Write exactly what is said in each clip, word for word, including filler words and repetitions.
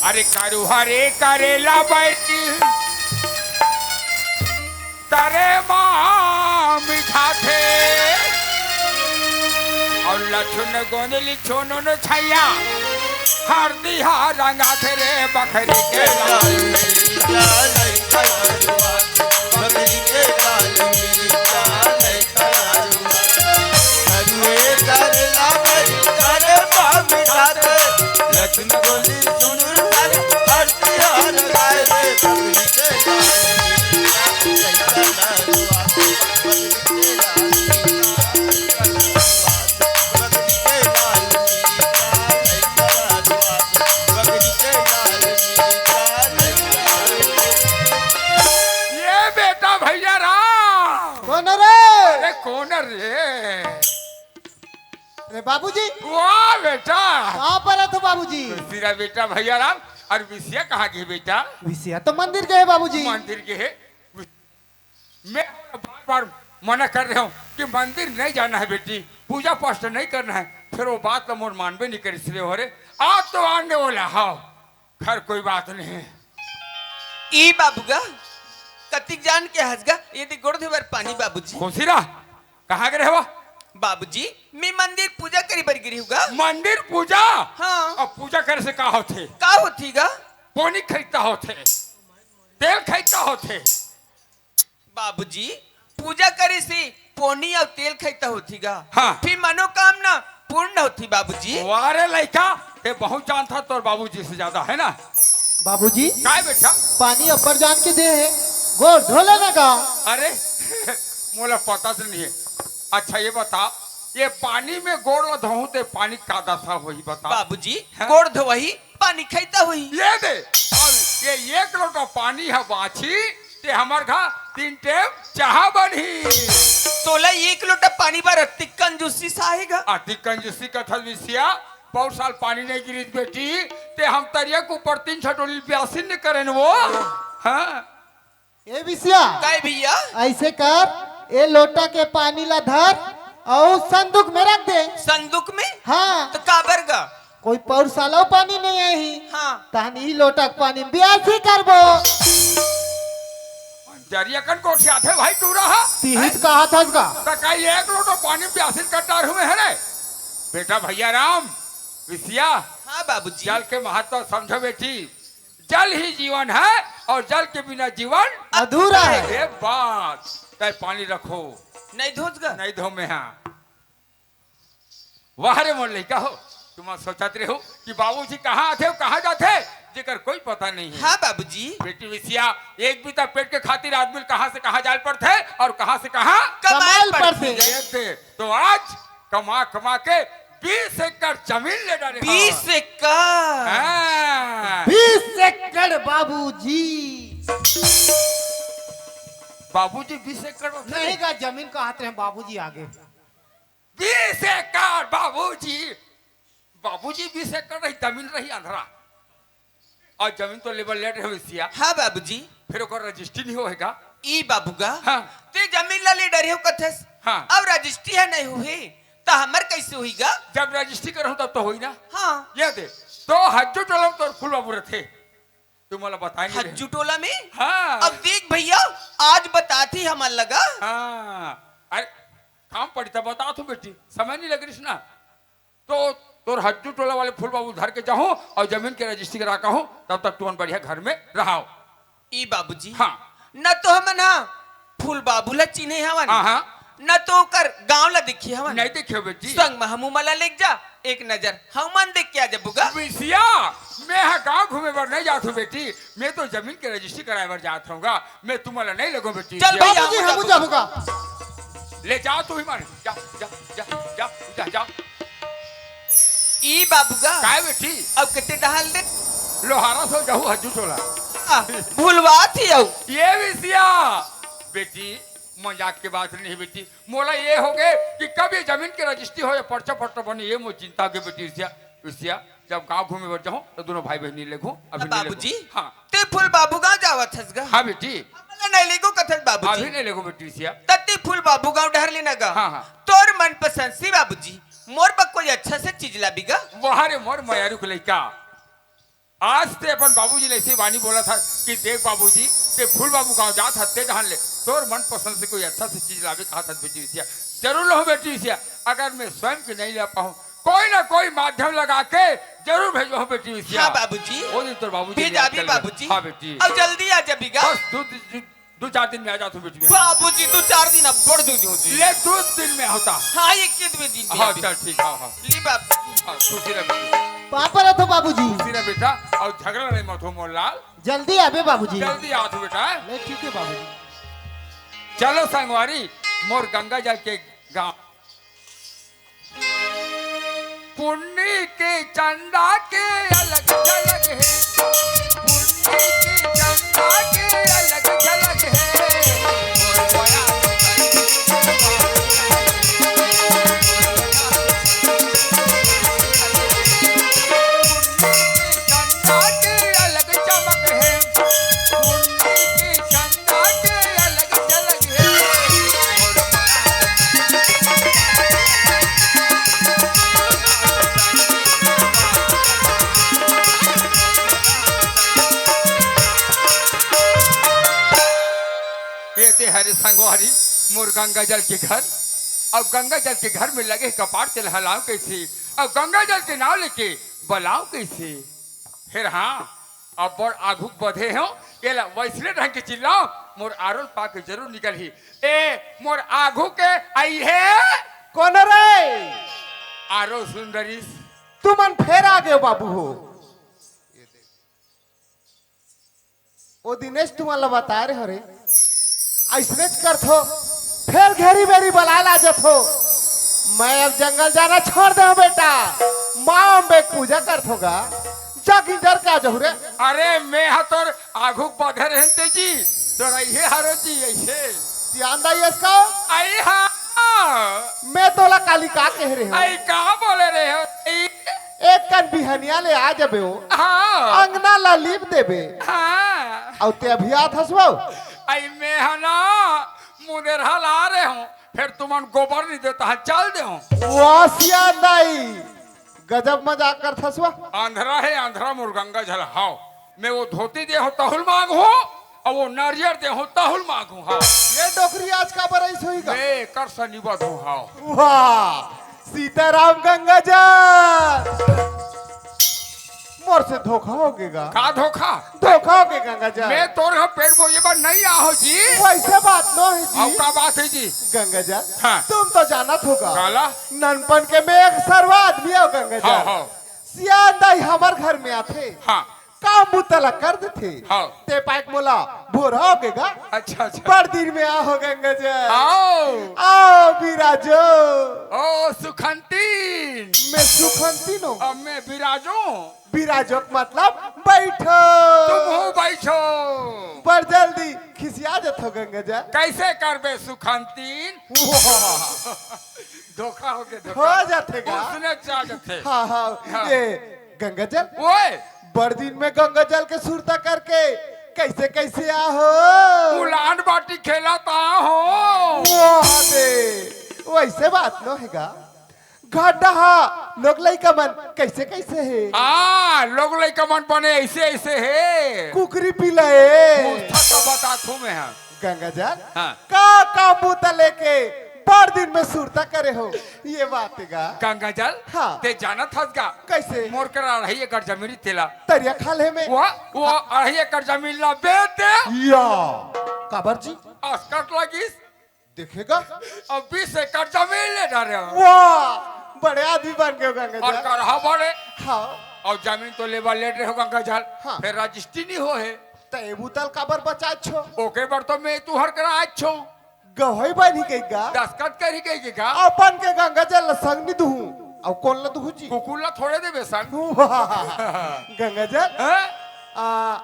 अरे करू हरे करेला बैठी, तरे मा मिठाथे। अउ लछुन गोंदली छोनो न छैया, हरदी हा रंगाथे रे बखरी के लाल। ये बेटा भैया राम। कौन रे? अरे कौन रे? अरे बाबूजी। वाह बेटा। कहाँ पर है तू बाबूजी? सिरा बेटा भैया राम। और विषया कहाँ गए बेटा? विषया तो मंदिर गए बाबूजी। मंदिर गए? मैं बार बार मना कर रहा हूँ कि मंदिर नहीं जाना है बेटी, पूजा पाठ नहीं करना है। फिर वो बात तो मोर मानबे नहीं करिस रे हो रे। आज तो आने वाला हो। खैर कोई बात नहीं। ई बाबूगा, कतिक जान के हंसगा, ये दे गोड़ धोए बर पानी बाबूजी। खुशी रहा, कहाँ गए हवा? बाबूजी, मैं मंदिर पूजा करी बर गिरी हूँ गा। मंदिर पूजा? हाँ। अब पूजा करे से का होथे? का होथी गा? पोनी खरीदता होथे, तेल खरीदता होथे। बाबूजी, पूजा करे से पोनी अउ तेल खइता होथी गा। हाँ। फिर मनोकामना पूर्ण होथी बाबूजी। वाह रे लइका, ते बहुत जानथा तोर बाबूजी से ज्यादा, है ना? बाबूजी, काय बेटा? पानी अब्बड़ जान के दे हे, गोड़ धो लेना गा। अरे, मोला पता तो नहीं है। अच्छा ये बता, ये पानी में गोड़ ला धोहूं ते पानी का दशा होही बता? बाबूजी, हाँ? गोड़ धोवही पानी खइता होही। ये दे, अब ये एक लोटा पानी ह बाँची, ते हमर घर तीन टेम चाहा बनही। तोला एक लोटा पानी बर अतिक कंजूसी साहेगा। अतिक कंजूसी कथस विषया, बहुत साल पानी नहीं गिरिस बेटी, ते हम तरिया के ऊपर तीन छटोली प्यासी न करेन वो। हाँ। ए विषया, काय भैया? ऐसे कर, ए लोटा के पानी ला धर अउ संदूक में रख दे। संदूक में? हाँ। तो काबर गा? कोई पौर साल अउ पानी नहीं आही। हाँ। तहन ई लोटा के पानी में बियासी करबो। जरिया कन गोठियाथे भाई टूरा हा। तिहित कहा था उसका। त का एक लोटा पानी में बियासी कर डार हुए है रे? बेटा भैया राम, विषया। हाँ बाबूजी। जल के महत्व समझो बेटी। जल ही जीवन है और जल के बिना जीवन अधूरा है। ए बात, तय पानी रखो। नहीं धोच गा? नहीं धो में हाँ। वाह रे मोर लइका हो, तुम सोचत रहे हो कि बाबूजी कहाँ आथे, कहाँ जाथे, जेकर कोई पता नहीं है। हाँ बाबूजी। बेटी विषया, एक बीता पेट के खातिर आदमी कहाँ से कहाँ जाल पड़थे और कहाँ से कहाँ कमाल कमाल पड़थे। पड़थे। ये दे, तो आज कमा कमा के बीस एकड़ जमीन ले डारे हव। बीस एकड़? हाँ। बीस एकड़ बाबूजी। बाबूजी बीस एकड़ होथे? नहीं गा, जमीन कहत रहे बाबूजी आगे। बीस एकड़ बाबूजी। बाबूजी बीस एकड़ रही, जमीन रही अंधरा। अउ जमीन तो लेबर लेट रहे विषया। हाँ बाबूजी। फिर ओकर रजिस्ट्री नहीं होएगा। ई बाबूगा। हाँ। ते जमीन ला ले डरे हो कथस। हाँ। अब रजिस्ट्री है नहीं हुए, त हमर कैसे होईगा? जब रजिस्ट्री करहूं तब तो होई ना। हाँ। ये दे, तो हज्जू टोला में तोर फूल बाबू रथे। तू मोला बताए नहीं रहे। हज्जू टोला में? हाँ। अब देख भैया, आज बताती हमन लगा। हाँ। अरे, काम पड़ी त बताथों बेटी, समय नहीं लग रही ना। तो तोर हज्जू टोला वाले फूल बाबू धर के जाहूं अउ जमीन के रजिस्ट्री करा कहूं, तब तक तुमन बढ़िया घर में रहाव। ई बाबूजी। हाँ। न तो हमन हा फूल बाबू ला चिन्हे हवन, हाँ, हाँ। न तो ओकर गांव ला देखे हवन। नहीं देखे हो बेटी। संग में हमू मन ला लेग जा, एक नजर हमन देख के आ जबू गा। विषया, मैं हा गांव घूमे बर नहीं जात हूं बेटी, मैं तो जमीन के रजिस्ट्री कराए बर जात हूं गा, मैं तुमन ला नहीं लेगों बेटी। चल भैया, बाबूजी, हमू जाबू गा। ले जाव तुही मन। जा, जा, जा, जा, जा, जा। ई बाबूगा। काय बेटी? अब कते डहाल दे? लोहारा सो जाहू हज्जू टोला। आ, भूलवा थी आऊ। ये विषया। बेटी, मजाक के बात नहीं बेटी। मोला ये हो गए कि कब ये जमीन के रजिस्ट्री हो या पर्चा पट्टा बने, ये मोर चिंता हो गए बेटी विषया। विषया, जब गांव घूमे बर जाहूं, तो दोनों भाई बहन नहीं लेगों, अभी नहीं लेगों। बाबूजी, हाँ। ते फूल बाबू गांव जावत हस गा? हाँ बेटी। हमला नहीं लेगों कथस बाबूजी। अभी नहीं लेगों बेटी विषया। तत्ते फूल बाबू गांव डहर लेना गा। हाँ, हाँ। तोर मनपसंद सी बाबूजी, मोर बर कोई अच्छा से चीज लाबी गा। वाह रे मोर मयारू के लइका। आज ते अपन बाबूजी ले ऐसे बानी बोलत हस कि देख बाबूजी, ते फूल बाबू गांव जात हस, ते डहन ले तोर मनपसंद से कोई अच्छा से चीज लाबे कहत हस बेटी बिटिया, जरूर लहूं बेटी बिटिया। अगर मैं स्वयं के नहीं ला पाहूं, कोई ना कोई माध्यम लगा के जरूर भेजहूं बेटी बिटिया। हाँ बाबूजी। ओ दिन तोर बाबूजी भेज याद आबे कर ले। बाबूजी। हाँ बेटी। अउ जल्दी आ जाबे गा। बस दू, दू, दू चार दिन में आ जाथों बेटी मैं। बाबूजी, दू चार दिन अब्बड़ दू दिन जी। ले, दू दिन में होता। हाँ, एक के दू दिन में हाँ, आबे। चल ठीक, हाँ, हाँ। ले बाबूजी। हाँ, खुशी रह बेटी। पाँव परत हों बाबूजी। खुशी रह बेटा, अउ झगड़ा नहीं मत हो मोर लाल। जल्दी आबे बाबूजी। जल्दी आथों बेटा। ले, ठीक हे बाबूजी। चलो संगवारी, मोर गंगा जल के गांव। पुन्नी के चंदा के अलग झलक हे, पुन्नी के चंदा के अलग झलक हे। ये ते हरे संगवारी, मोर गंगा जल के घर, अउ गंगा जल के घर में लगे कपाट, तेला हलाव कइसे, अउ गंगा जल के नाव लेके बलाव कइसे? फेर हाँ, अब्बड़ आघू बधे हों, एला वइसने ढंग के चिल्लाव, मोर आरो ल पाके जरूर निकलही। ए, मोर आघू के अइहे। कोन रे? आरो सुंदरीस। तुमन फेर आ गेव बाबू हो। ओ दिनेश तुमन ला बताय रहेंव रे, अइसनेच करथों, फेर घेरी बेरी बलाय ला जाथों। मैं अब जंगल जाना छोड़ देंव बेटा, माँ अम्बे के पूजा करथों गा, जा गिंजर के आ जाहू रे। अरे मैं हा तोर आघू बधे रहेंव तेजी, तोर अइहे हरो जी अइसे। सियान दाई अइसका? अइहा। मैं तोला काली का कहे रहेंव? अइ का बोले रहेंव? अइ एक कन बिहनिया ले आ जाबे ओ। हाँ। अंगना ला लीप देबे। हाँ। अउ ते अभी आत हस वो। अइ मैं हा ना मुंदेरहा ला रहेंव, फेर तुमन गोबर नइ देता ह, चल देहूं। वाह सियान दाई, गजब मजाक करथस वा। अंधरा हे अंधरा मोर गंगा जल हाव। मैं वो धोती देहूं तहू ल मांगहूं, अउ वो नरियर देहूं तहू ल मांगहूं हाव। ये डोकरी आज काबर अइस होही गा? मैं एकर से निबद हूं हाव। वाह, सीताराम गंगा जल। मोर से धोखा होगे गा। का धोखा? धोखा होगे गंगा जल। मैं तोर घर पेट बोजे बर नइ आहों जी। वइसे बात नोहे जी। अउ का बात हे जी? गंगा जल, हाँ। तुम तो जानत होगा। काला? ननपन के मैं एक सरवा आदमी हंव गंगा जल। हाँ, हाँ। सियान दाई हमर घर में आथे। हाँ। काम बुता ला कर देथे। हाँ। ते पाय के मोला भोरा होगे गा। अच्छा, अच्छा। बड़ दिन में आहों गंगा जल। आओ। आओ बिराजो। ओ सुखंतीन। मैं सुखंतीन हंव। अब मैं बिराजो। बिराजो के मतलब बइठो। तुमहू बइठो। बड़ जल्दी खिसिया जाथो गंगा जल। कइसे करबे सुखंतीन? वाह। धोखा होगे, धोखा। हो जाथे गा। उसने चाह जाथे। हाँ, हाँ। हाँ। ये गंगा जल। ओए। बड़ दिन में गंगा जल के सुरता करके कइसे, कइसे आहों? उलान बाटी खेलत आहों। वाह बे, वइसे बात नोहे गा। घर डहा लोग लइका मन कइसे कइसे हे? हाँ, लोग लइका मन बने अइसे अइसे हे। कुकरी पिला हे। मुफ्ता तो बताथों मैं हा। गंगा जल, हाँ। का का बूता लेके बड़ दिन में सुरता करे हो? ये बात गा। गंगा जल, हाँ। ते जानत हस गा? कइसे? मोर करा अढ़ाई एकड़ जमीन तेला। तरिया खाल्हे में। वो, वो अढ़ाई एकड़ जमीन ला बेच दे। या, काबर जी? असकट लगिस। देखे गा। अब बीस एकड़ जमीन ले डारे हंव। वाह, बड़े आदमी बन गेव गंगा जल। अउ करहा बड़े। हाँ। अउ जमीन तो लेबा लेट रहे हो गंगा जल। हाँ। फेर रजिस्ट्री नइ होहे। त ए बूता ल काबर बचाय छो? ओके बर तो मैं तुंहर करा आय छो। गवाही बनही कहिके गा। दस्खत करही कहिके गा। अपन के गंगा जल ल संग नइ दुहूं। अउ कोन ल दुहूं जी? कुकुर ल थोड़े देबे संग। वाह, गंगा जल। हाँ? आ,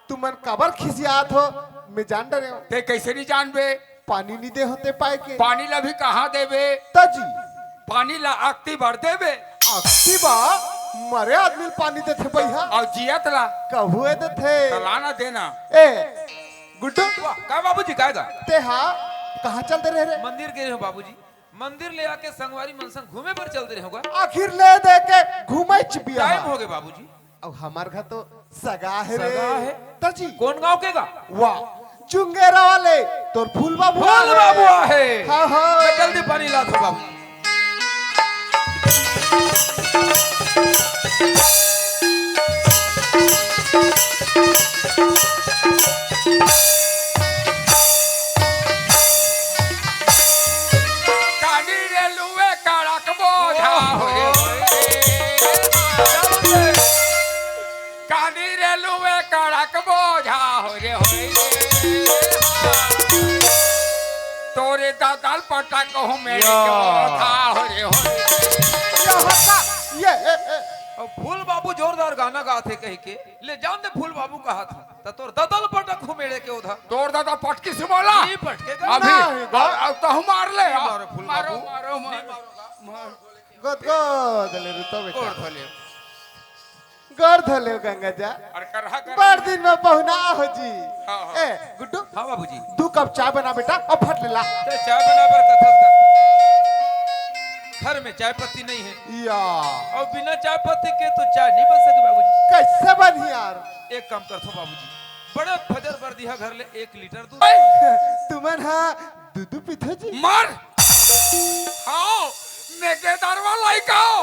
तुमन काबर खिसियात हो, मैं जान डरे हंव। ते कइसे नइ जानबे? पानी नइ दे हों ते पाय के। पानी ला भी कहाँ देबे? त जी। पानी ला अक्ति बर देबे। अक्ति बर? मरे आदमी ल पानी देथे भइया। अउ जियत ला? कभू ए देथे। त लाना देना। ए, गुड्डू। वाह, का बाबूजी, का गा? ते हा, कहाँ चल दे रहे रे? मंदिर गे रहेंव बाबूजी। मंदिर ले आके संगवारी मन संग घूमे बर चल दे रहेंव गा। आखिर ले दे के घूमइच बिया। टाइम होगे बाबूजी। अउ हमर घर तो सगा हे रे। सगा हे? त जी। कोन गांव के गा? वाह, जुंगेरा वाले तोर फूल बाबू फूल हे। बाबू हे। हाँ, हाँ। मैं जल्दी पानी लात हूँ बाबू। कानी रे लुए कड़क बोझा हो रे, हो रे। कानी रे लुए कड़क बोझा हो रे, हो रे। तोरे ददल पटक हूँ मेरे या। क्यों था हो रे, हो रे। यहाँ का, ये, ए, ए। अब फूल बाबू जोरदार गाना गाथे कह के, ले जान दे फूल बाबू कहा था। त तोर ददल पटक हूँ मेरे के उधा। तोर दादा पटकी से बोला। नहीं पटके का। अभी, नहीं, अब, अब तो हम मार ले। नहीं मारो फूल मारो, बाबू। मारो, मारो, मारो। गोद गोद ले रे तो बेटा। गोड़ धो ले। गोड़ धो ले गंगा जा। अरे करहा कर। बड़ दिन में पहुना हो जी। हाँ, हाँ। ए, गुड्डू। हाँ बाबूजी। दू कप चाय बना बेटा, अउ फट ले ला। ते चाय बना बर कथस का? घर में चाय पत्ती नहीं है। या। अउ बिना चाय पत्ती के तो चाय नहीं बन सके बाबूजी। कैसे बनही यार? एक काम करथो बाबूजी, बड़े फजर बर दिहा घर ले एक लीटर दूध। तुमन हा दूध पीथो जी? मर। हाँ, मैं के दरवा लइका हो,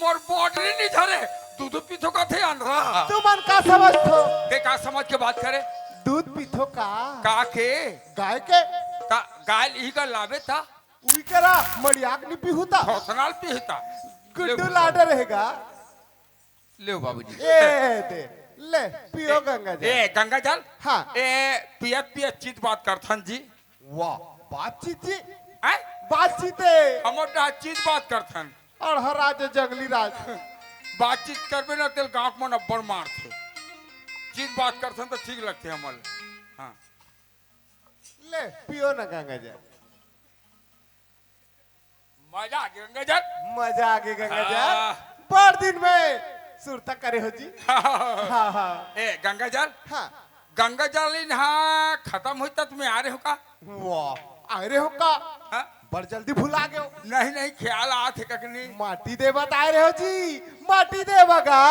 मोर बॉटरी नहीं झरे, दूध पीथो कथे अंधरा। तुमन का समझथो? ते का समझ के बात करे? दूध पीथो का? का के? गाय के। ता गाय इही का लावे था? उही करा मड़ियाक नहीं पीहू ता? घोसनाल पीहू ता। गुड्डू लाडर रहेगा। ले बाबूजी। ए दे, ले, पियो ए, गंगा जल। ए, गंगा जल? हाँ। ए, पियत पियत चीत बात करथन जी। वाह, बातचीत जी। हैं? बातचीत है। हमर डहा चीत बात करथन। अड़हर राज, जंगली राज। बातचीत करबे ना, तेल गाँव मन अब्बड़ मारथे। चीत बात करथन त ठीक लगथे हमर। हाँ। ले, पियो ना गंगा जल। मजा आ गया गंगा जल। मजा आ गया गंगा जल। हाँ। बड़ दिन में सुरता करे हो जी। हाँ, हाँ, हाँ। ए, गंगा जल? हाँ। गंगा जल इन्हा खत्म होई त तुम्हें आ रहे हो का? वाह, आ रहे हो का? हाँ? बड़ जल्दी भुला गए हो। नहीं, नहीं, ख्याल आत हे कखनी। माटी देवा त आ रहे हो जी, माटी देवा का?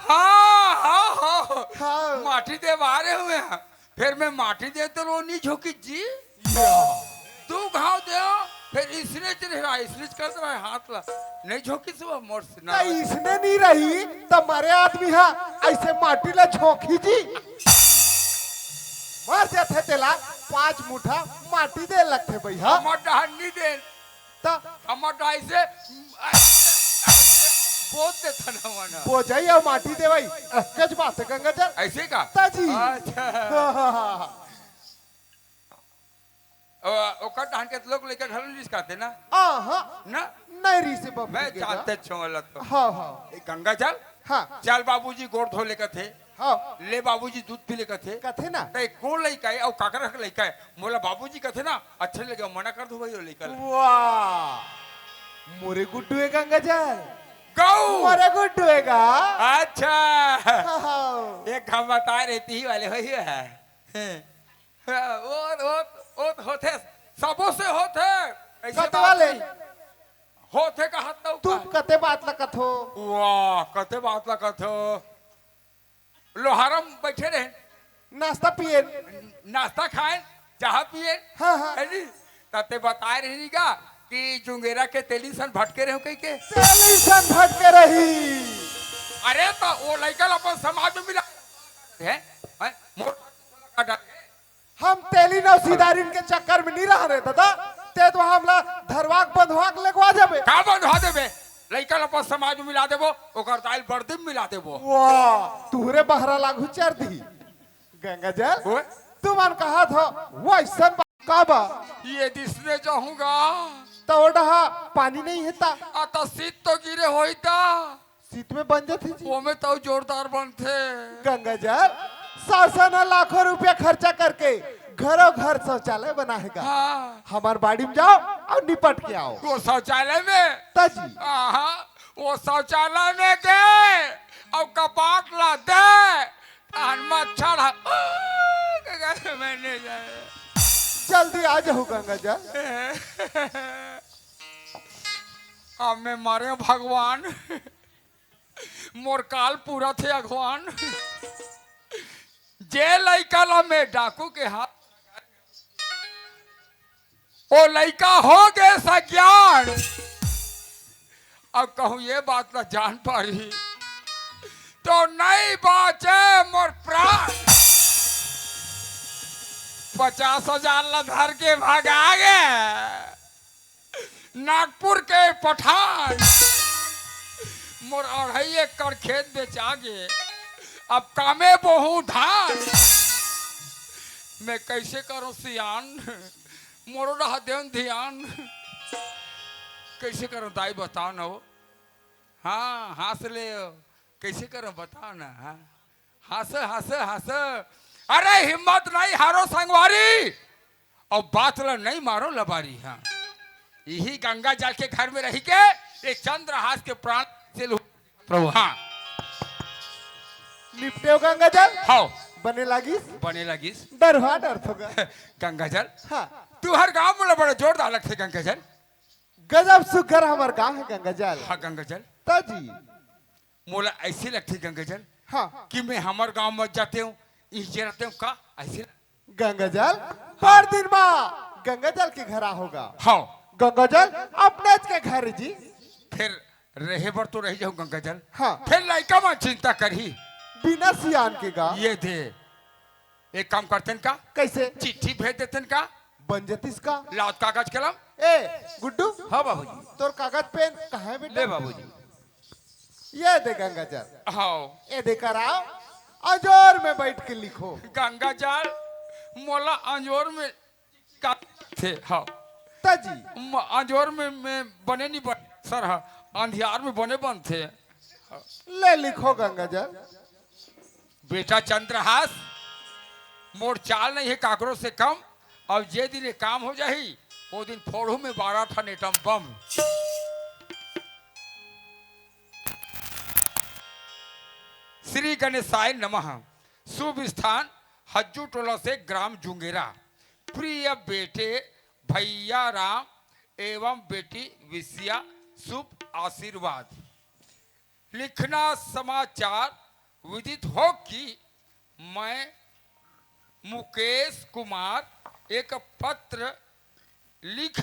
हाँ, हाँ, हाँ। हाँ। माटी देवा आ रहे हुए हैं। फिर मैं माटी दे तो रो नहीं झोंकी जी। या। दू घाव दे, फिर इसने च रहा, इसने च करत रहा हाथ ला। नहीं झोंकी सुबह मोर से ना। त इसने नहीं रही, त मरे आदमी हा, ऐसे माटी ला झोंकी जी। मर जाथे तेला, पाँच मुठा माटी दे लगथे भैया। हमर डहर नहीं दे। त हमर डहर से, ऐसे, ऐसे बोझ देथन हमन। बोझई अउ माटी देवई, एकच बात हे गंगा जल। ऐसे का? त जी। अच्छा। हाँ, हाँ, हाँ, हाँ। ओ-, ओकर डहन के लोग लइका घलो रिस काथे ना? हाँ, हाँ। ना? नहीं रिसे बाबू मैं के जानते जा। छोला तो। हाँ, हाँ। ए, गंगा जल? हाँ। चल बाबूजी गोड़ धो ले कथे। हाँ। ले बाबूजी दूध पी ले कथे। कथे ना? त ए कोन लइका हे अउ काकर के लइका हे? मोला बाबूजी कथे ना, अच्छा लगे, मना कर दो भाई ओ लइका ला। वाह। मोरे गुड्डू हे गंगा जल। गऊ। मोरे गुड्डू हे गा। अच्छा। हाँ, हाँ। एक हम बता रहे ती वाले वही है। हाँ, ओ, ओ, ओ होथे, सबो से होथे। ऐसे कते बात वाले? नहीं। होथे का हाथ तऊ तुम का? कते बात ला कथो? वाह, कते बात ला कथो? लोहारम बैठे रहे। नाश्ता पिए। नाश्ता खाए, चाह पिए। हाँ, हाँ। है जी? तते बताए रही का कि जुंगेरा के तेली सन भटके रहे कह के? तेली सन भटके रही। अरे तो वो लइका ला अपन समाज में मिला है, है? मोर हम तेली नौसीदारिन के चक्कर में नहीं रह रहे दादा। ते तो हमला धरवाक बंधवाक लेगवा जाबे। का बंधवा देबे? लइका ला अपन समाज में मिला देबो, ओकर दाइल बर्दी में मिला देबो। वाह, तुहरे बहरा लागू चर दी। गंगा जल, ओए? तुमन कहा था वैसन बा-, का बा? ये दिसने जाऊंगा। तो ओडहा पानी नहीं है ता? आ तो सीत तो गिरे होई ता। सीत में बन जाथे जी। ओमे तो जोरदार बनथे। गंगा जल, शासन ह लाखों रुपया खर्चा करके घरों घर शौचालय बनाएगा। हाँ। हमार बाड़ी में जाओ अउ निपट के आओ। वो शौचालय में? त जी। आहा, वो शौचालय में दे अउ कपाट ला दे, तहन मच्छर ह-, ओ, गंगा जल, मैं नहीं जाए। जल्दी आ जाओ गंगा जल। अब मैं मरे भगवान। मोर काल पूरा थे अगवान। जे लइका ला मैं डाकू के हाथ, ओ लइका हो गे सज्ञान। अब कहूँ ये बात ला जान पारी तो नहीं बाचे मोर प्राण। पचास हजार ला धर के भगा गे नागपुर के पठान। मोर अढ़ाई एकड़ खेत बेचा गे, अब कामे बोहूँ धान। मैं कैसे करूँ सियान, मोरो रहा देन धियान। कैसे करूँ दाई बताओ ना वो। हाँ, हँस ले। कैसे करूँ बताओ ना। हाँ, हँस हँस हँस। अरे हिम्मत नहीं हारो संगवारी, अउ बात ल नहीं मारो लबारी। हाँ, यही गंगा जल के घर में रही के ये चंद्रहास के प्राण से लू प्रभु। हाँ, निपटे हो गंगा जल। हाँ, बने लागिस। बने लागिस। डरवा डर थोगा। गंगा जल। हाँ। तुँहर गाँव मोला बड़ा जोरदार लगथे गंगा जल। गजब सुघर हमर गाँव हे गंगा जल। हाँ गंगा जल। त जी। मोला ऐसे लगथे गंगा जल। हाँ। कि मैं हमर गाँव मत जाते हूँ, इही जे रहते हूँ का ऐसे। गंगा जल। हाँ। पर दिन मा गंगा जल के घर आ होगा। हाँ। गंगा जल अपनेच के घर जी। फिर रहे बर तो रही जाहूँ गंगा जल। हाँ। फिर लइका मन चिंता करही। बिना सियान के गा। ये दे, एक काम करतेन का? कैसे? चिट्ठी भेज देतेन का? बन जतिस का? लात कागज कलम। ए गुड्डू। हाँ बाबूजी। तोर कागज पेन कहाँ हे बेटा? ले बाबूजी। ये दे गंगा जल। हाँ। ये दे कराओ, अजोर में बैठ के लिखो। गंगा जल, मोला अजोर में का थे, हाँ। त जी। म-, अजोर में, में बने नहीं बन, सर, हाँ, अंधियार में बने बनथे। ले लिखो गंगा जल। बेटा चंद्रहास, मोर चाल नहीं हे काकरो से कम। अब जे दिन ये काम हो जाही, वो दिन फोड़हूँ मैं बारह ठन एटम बम। श्री गणेशाय नमः। शुभ स्थान हज्जू टोला से ग्राम जुंगेरा। प्रिय बेटे भैया राम एवं बेटी विषया, शुभ आशीर्वाद। लिखना समाचार विदित हो कि मैं मुकेश कुमार एक पत्र लिख